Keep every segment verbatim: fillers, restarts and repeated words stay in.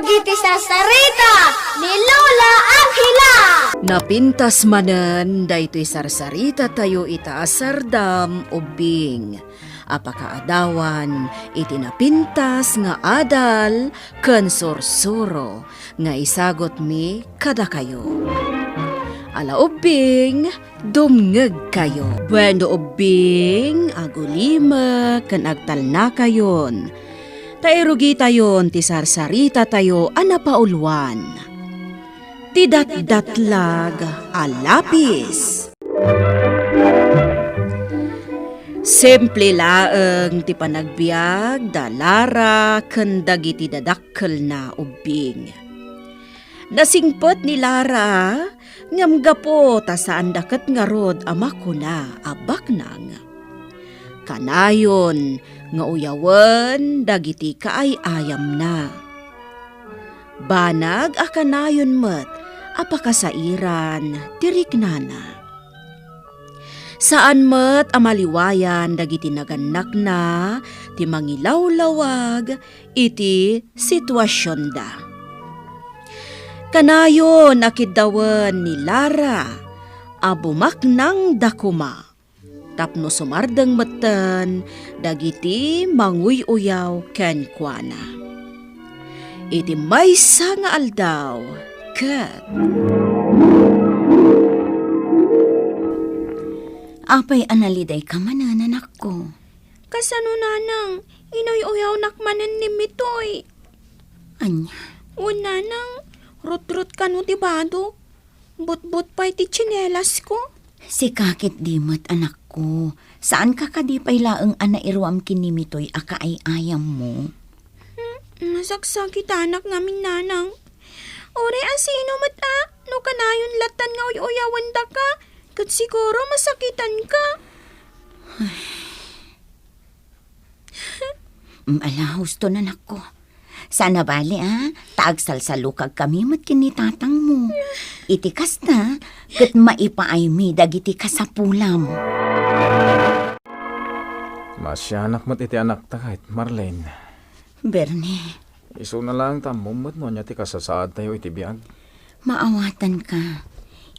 Iti sarsarita ni Lola Angela. Napintas manen daytoy sarsarita tayo ita a sardam ubbing a pakaadawan iti napintas nga adal ken sursuro nga isagutmi kadakayo. Ala ubbing, dumngegkayo. Bueno ubbing, agulimek ken agtalnakayon. Ta irugitayon ti sarsarita tayo a napauluan. Ti datdatlag a lapis. Simple laeng ti panagbiag da Lara ken dagiti dadakkelna ubbing. Nasingpet ni Lara ngem gapu ta saanda ket ngarud a makuna a baknang. Kanayon nga uyawen dagiti kaay-ayamna. Banag a kanayon met a pakasairan ti riknana. Saan met a maliwayan dagiti nagannakna ti mangilawlawag iti situasionda. Kanayon a kiddawen ni Lara a bumaknangda koma tapno sumardeng metten dagiti manguy-uyaw kenkuana. Iti maysa nga aldaw, ket Apay a nalidayka manen, anakko? Kasano, nanang? Inuy-uyawnak manen ni Mitoy. Ania? Wen, nanang, rutrut kano ti badok. Butbot pay ti tsinelasko. Sika ketdi met, anakko. Saanka kadi pay laeng a nairuam ken ni Mitoy a kaay-ayammo? Hmm, nasaksakitanak ngamin, nanang. Uray a sino met a, no kanayon lattan nga uy-uyawendaka, ket siguro masakitanka. Mm, ala, huston, anakko. Saan a bale, a, ta agsalsalukagkami met ken ni tatangmo. Iti kasta, ket maipaaymi dagiti kasapulam. Maasianak met iti anakta ket, Marlene. Bernie. Isuna laeng ta ammom met no ania ti kasasaadtayo iti biag. Maawatanka.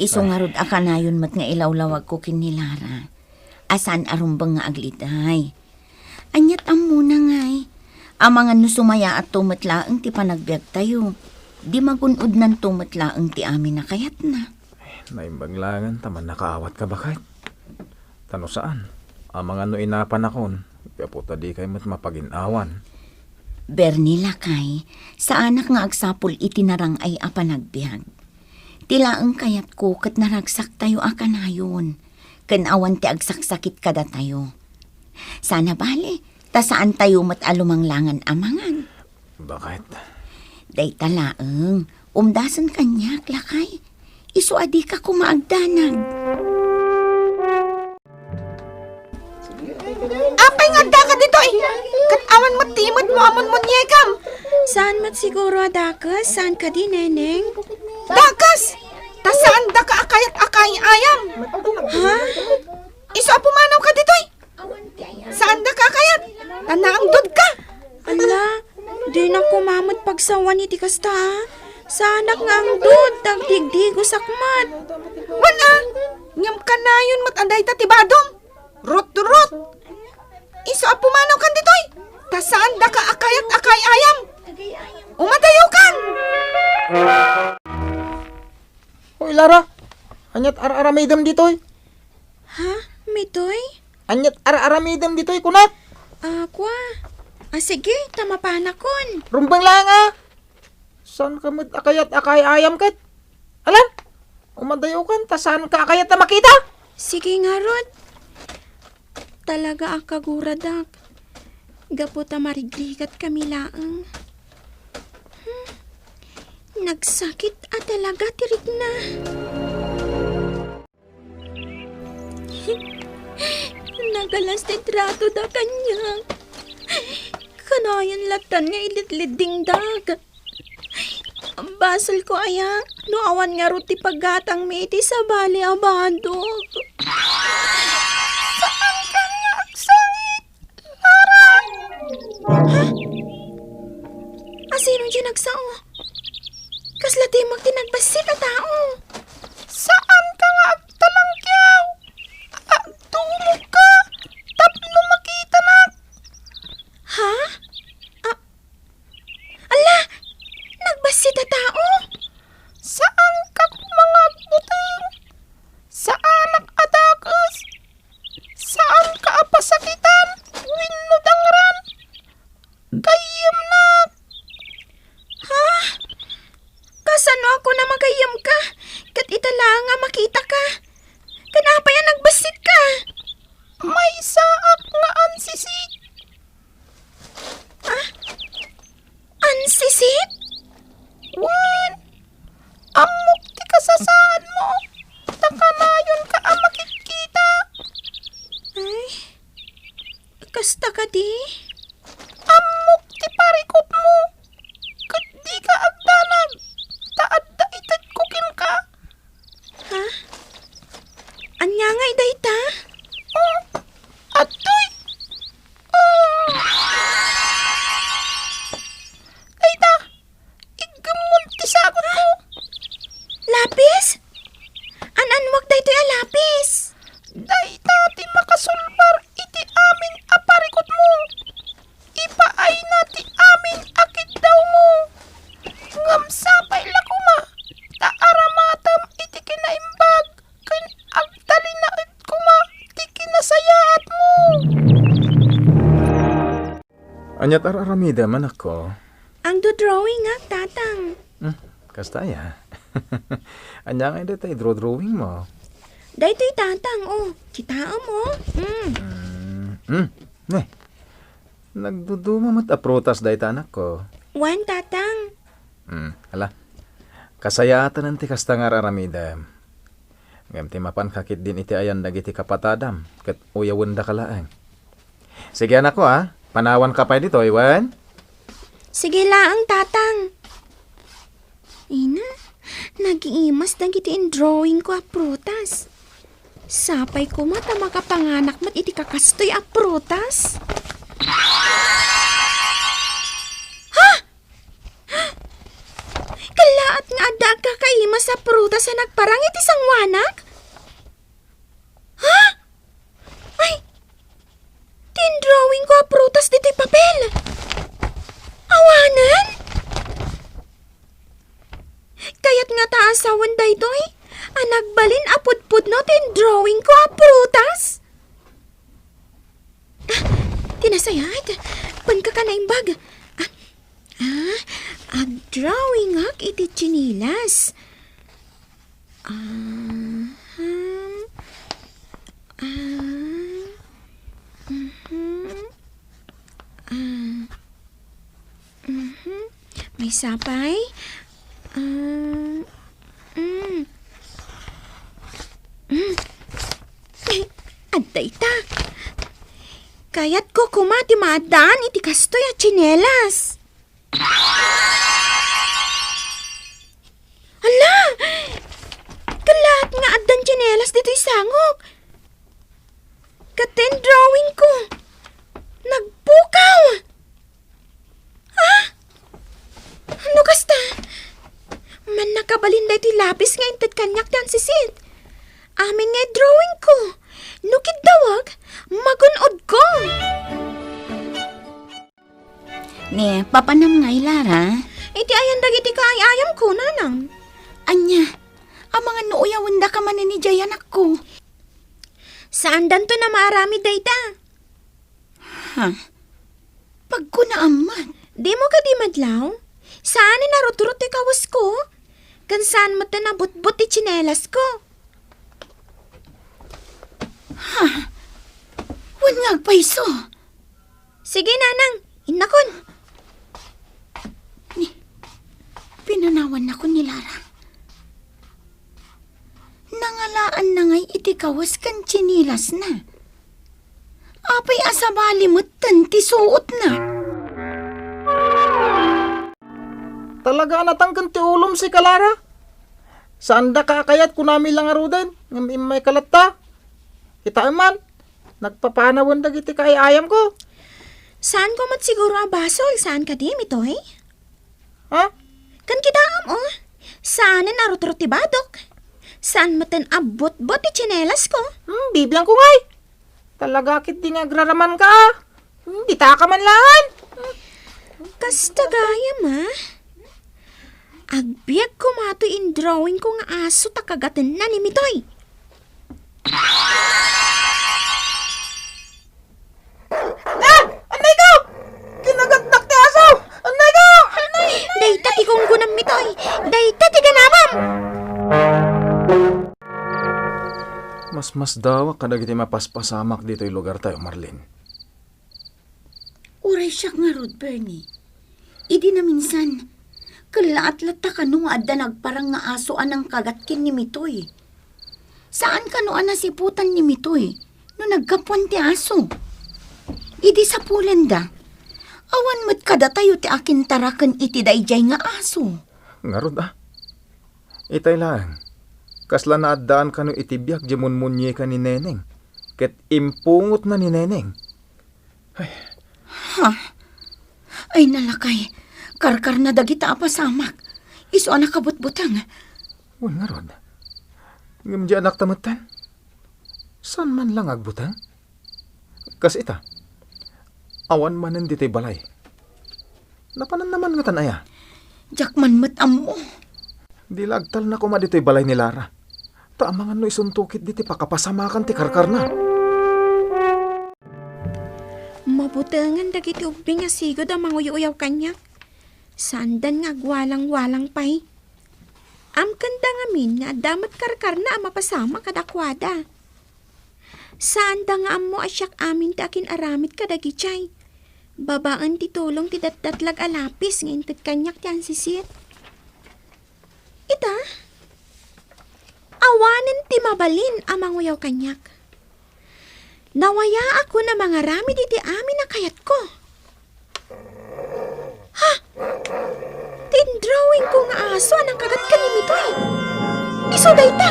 Isu Ay. ngarud a kanayon met nga ilawlawagko ken ni Lara. A saan a rumbeng nga agliday. Aniat ammona ngay? Amangan no sumayaatto met laeng ti panagbiagtayo. Di magun-odnanto met laeng ti amin a kayatna. Ay, naimbag laengen ta mannakaawatka, baket. Ta no saan, amangan no inapanakon, gapu ta dikay met mapagin-awan. Bernie, lakay, saanak nga agsapul iti narang-ay a panagbiag. Ti laeng kayatko ket naragsaktayo a kanayon, ken awan ti agsaksakit kadatayo. Saan a bale, ta saantayo met a lumanglangan amangan. Baket. Dayta laeng, umdasen kaniak, lakay. Isu a dika koma agdanag. Apay nga addaka ditoy? Ket awan met ti imetmo a munmuniekam. Saan met siguro a dakes? Saan kadi, Neneng? Dakes! Ta saandaka a kayat a kaay-ayam. Ha? Isu a pumanawka ditoy? Saandaka a kayat? Ta naangdodka. Ala, dinak koma met pagsawan iti kasta, a. Saanak nga angdod, ta agdigdigosak met. Wen a, ngem kanayon met a dayta ti badom. Rutrut! Isu a pumanawkan ditoy, ta saandaka a kayat a kaay-ayam. Umadayokan! Hoy, Lara! Aniat ar-aramidem ditoy? Ha? Mitoy? Aniat ar-aramidem ditoy, kunak? Ah, kua. Ah, sige, ta mapanakon. Rumbeng laeng, a! Saanka met a kayat a kaay-ayam ket? Alan? Umadayokan ta saanka a kayat a makita? Sige ngarud. Talaga a kaguradak. Gapu ta marigrigat kami laeng. Hmm. Nagsakit a talaga ti rikna. Nagalas ti tratoda kaniak. Kanayon lattan nga ilitliddingdak. Basolko aya no awan ngarud ti paggatangmi iti sabali a badok. Saan kaniak sangit, Lara? Ha? Asino diay nagsao? Kasta kadi? Ammok ti parikutmo, ket dika agdanag, ta adda itedko kenka. Ha? Ania ngay dayta? Oh, adtoy. Oh. Dayta, iggemmon ti sagutko. Lapis? An-annuak daytoy a lapis. Dayta ti makasulbar iti amin a parikutmo. Ipaayna ti amin a kiddawmo. Ngem sapay la koma ta aramatem iti kinaimbag ken agtalinaed koma ti kinasayaatmo. Ania ti ar-aramidem, anakko? Agdodrawingak, Tatang. Hmm, kasta aya. Ania ngay dayta idro-drawingmo? Daytoy, Tatang, oh. Kitaem, oh. Hmm. Hmm, hmm. Ne. Nagduduma met a prutas dayta, anakko. Wen, Tatang. Hmm, ala. Kasayaatanen ti kasta nga ar-aramidem. Ngem ti mapanka ketdin iti ayan dagiti kapatadam, ket uyawendaka laeng. Sige, anakko, a. Panawanka pay ditoy, wen? Sige laeng, Tatang. Ina, nagiimas dagiti indrawingko a prutas. Sapay koma ta makapanganak met iti kakastoy a prutas. Ha? Kallaat nga adda agkakaimas a prutas a nagparang iti sanguanak? Ha? Ay, ti indrawingko a prutas ditoy papel. Awanen? Kayat ngata a sawen daytoy a nagbalin a pudpudno ti indrawingko a prutas? Ah, ti nasayaat. Panka ka naimbag. Ah, ah, agdrawingak iti tsinelas. Aham. Ah. Mhm. Ah. Mhm. Maysa pay? Ah. Mm. Mm. Adda ita. Kayatko koma ti maaddaan iti kastoy a tsinelas. Hala! Kallaat nga addan tsinelas ditoy sangok. Ket ti indrawingko, nagpukaw! Ah? No kasta, mannakabalin daytoy lapis nga inted kaniak ti ansisit. Amin nga idrawingko. No kiddawek, magun-odko. Ne, papanam ngay, Lara? Iti ayan dagiti kaay-ayamko, nanang. Ania, amangan no uyawendaka manen idiay, anakko? Saandanton a maaramid dayta. Ha? Pagkunaam met. Dimo kadi madlaw? Saan a narutrot ti kawesko? Ken saan met a nabutbot ti tsinelasko? Ha? Wen nga agpayso. Sige, nanang. Innakon. Ni, pinanawannakon ni Lara. Nangalaanna ngay iti kawes ken tsinelasna. Apay a sabali metten ti suotna? Talaga a natangken ti ulom, sika, Lara. Saandaka a kayat, kunami la ngaruden, ngem immayka latta. Kitaem man, nagpapanawen dagiti kaay-ayamko. Saanko met siguro a basol, saan kadi, Mitoy? Ha? Ken kitaem, oh. Saanen a rutrot ti badok. Saan metten a butbot ti tsinelasko. Hmm, bibiangko ngay. Talaga ketdi nga agraramanka, ah. Hmm, ditaka man laeng. Kasta gayam, ah. Agbiag koma toy indrawingko nga aso ta kagatenna ni Mitoy. Ah! Annayko! Kinagatnak ti aso! Annayko! Annay! Dayta ti gunggonam, Mitoy! Dayta ti ganamam! Masmasdawak kadagiti mapaspasamak ditoy lugartayo, Marlene. Uray siak ngarud, Bernie. Idi naminsan, kellaat latta kano nga adda nagparang nga aso a nangkagat ken ni Mitoy. Saan kano a nasiputan ni Mitoy no naggapuan ti aso. idi sapulenda. Awan met kadatayo ti akintaraken iti daydiay nga aso. Ngarud, a. Itay laeng, kasla naaddaan kano iti biag diay munmunyiega ni Neneng, ket impungotna ni Neneng. Ay. Ha? Ay, nalakay, karkarna dagita a pasamak. Isu a nakabutbuteng. Wen ngarud. Ngem diay anakta metten? Saan man la nga agbuteng? Kas ita, awan manen ditoy balay. Napananna man ngatan aya? Diak man met ammo. Di la agtalna koma ditoy balay ni Lara. Ta amangan no isunto ketdi ti pakapasamakan ti karkarna. Mabutengen dagiti ubbing a sigud a manguy-uyaw kaniak. Saandan nga agwalang-walang pay. Amkenda ngamin nga adda met karkarna a mapasamak kadakuada. Saanda nga ammo a siak amin ti akin-aramid kadagijay, babaen ti tulong ti datdatlag a lapis nga inted kaniak ti ansisit. Ita, awanen ti mabalin a manguyaw kaniak. Nawayaakon a mangaramid iti amin a kayatko. Ha? Ti drawingko nga aso a nakagat ken imitoy. Isu dayta.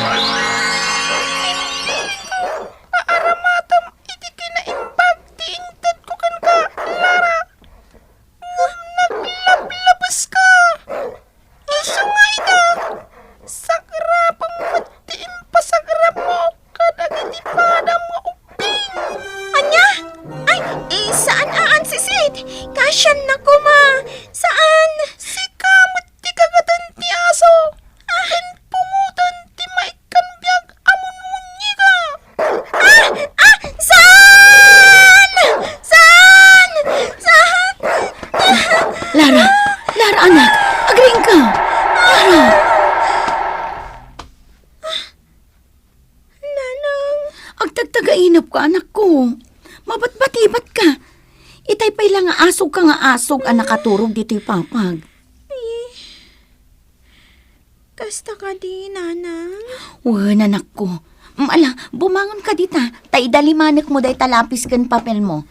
Aaramatem iti kinaimbag ti intedko kenka, Lara. Ngem naglablabeska. Isu nga ita, sagrapem met ti impasagrapmo kadagiti padam nga ubbing. Ania? Ay, eh, saan a ansisit? Kasianna koma. Saan? Sika met ti kagatan ti aso. Ken pungotan ti maikkan biag a munmunyiega. Ah! Ah! Saan? Saan? Saan? Lara! Lara, anak! Agriingka! Lara! Nanang! Agtagtagainepka, anakko. Mabatbatibatka. Itay pay la nga asogka nga asog a nakaturog ditoy papag. Eh, kasta kadi, Nanang? Wen, anakko. Mm, ala, bumangonka dita, ta idalimanekmo dayta lapis ken papelmo.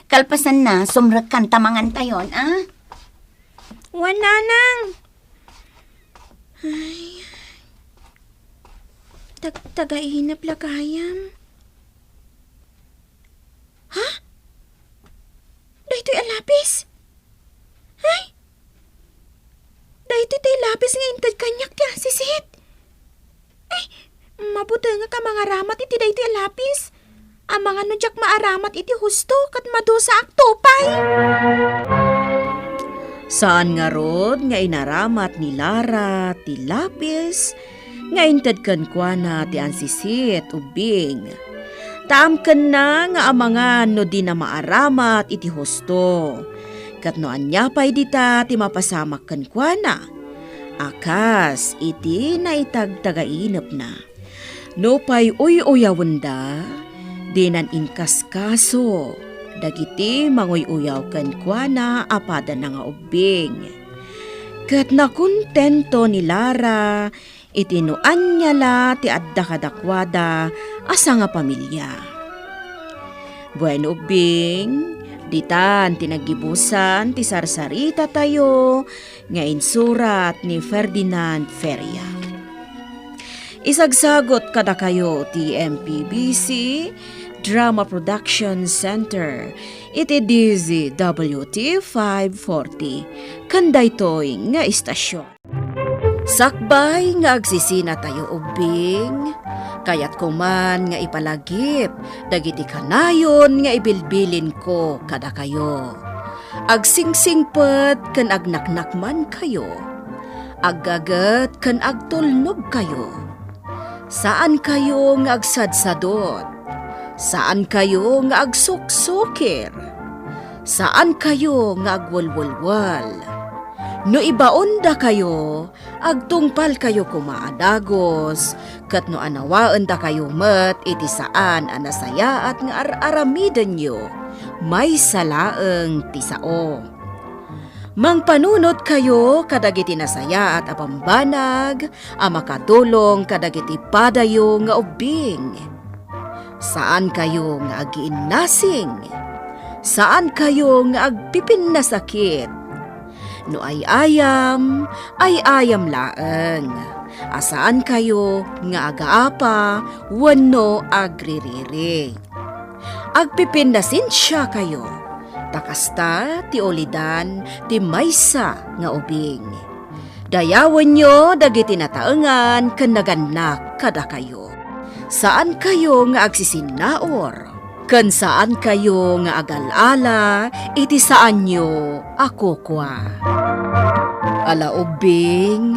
Kalpasanna, sumrekkan ta mangantayon, a? Wen, Nanang. Ay. Tag-, tagainep la gayam. Ha? Daytoy a lapis? Ay! Daytoy ti lapis nga inted kaniak ti ansisit. Ay, mabutengek a mangaramat iti daytoy a lapis. Amangan no diak maaramat iti husto ket madusaak to pay. Saan ngarud nga inaramat ni Lara ti lapis nga inted kenkuana ti ansisit ubbing. Ta amkenna nga amangan no dina maaramat iti husto, ket no ania pay dita ti mapasamak kenkuana, a kas iti naitagtagainepna. Nupay uy-uyawenda, dinan inkaskaso dagiti manguy-uyaw kenkuana a padana nga ubbing. Ket nakontento ni Lara iti no ania la ti adda kadakuada a sangapamilia. Bueno, ubbing, ditan ti naggibusan ti sarsaritatayo nga insurat ni Ferdinand Feria. Isagsagut kadakayo ti M P B C Drama Production Center iti D Z W T five forty, ken daytoy nga istasyon. Sakbay nga agsisinatayo ubbing, kayatko man nga ipalagip dagiti kanayon nga ibilbilinko kadakayo. Agsingsingpet ken agnaknakmankayo. Aggaget ken agtulnogkayo. Saankayo nga agsadsadot. Saankayo nga agsuksukir. Saankayo nga agwelwelwel. No ibaondakayo, agtungpalkayo koma a dagus, ket no anawaendakayo met iti saan a nasayaat nga ar-aramidenyo, maysa laeng ti sao. Mangpanunotkayo kadagiti nasayaat a bambanag a makatulong kadagiti padayo nga ubbing. Saankayo nga agiinnasing. Saankayo nga agpipinnasakit. No ay-ayam, ay-ayam laeng, a saankayo nga agaapa wenno agririri. Agpipinnasensiakayo, ta kasta ti ulidan ti maysa nga ubing. Dayawenyo dagiti nataengan ken nagannak kadakayo. Saankayo nga agsisinnaur, ken saankayo nga agal-ala iti saanyo a kukua. Ala ubbing,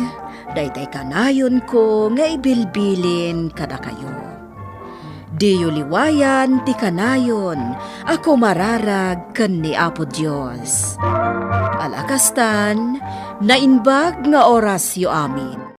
daytay kanayonko nga ibilbilin kadakayo. Diyo liwayan ti kanayon a kumararag ken ni Apo Dios. Ala kastan, naimbag nga orasyo amin.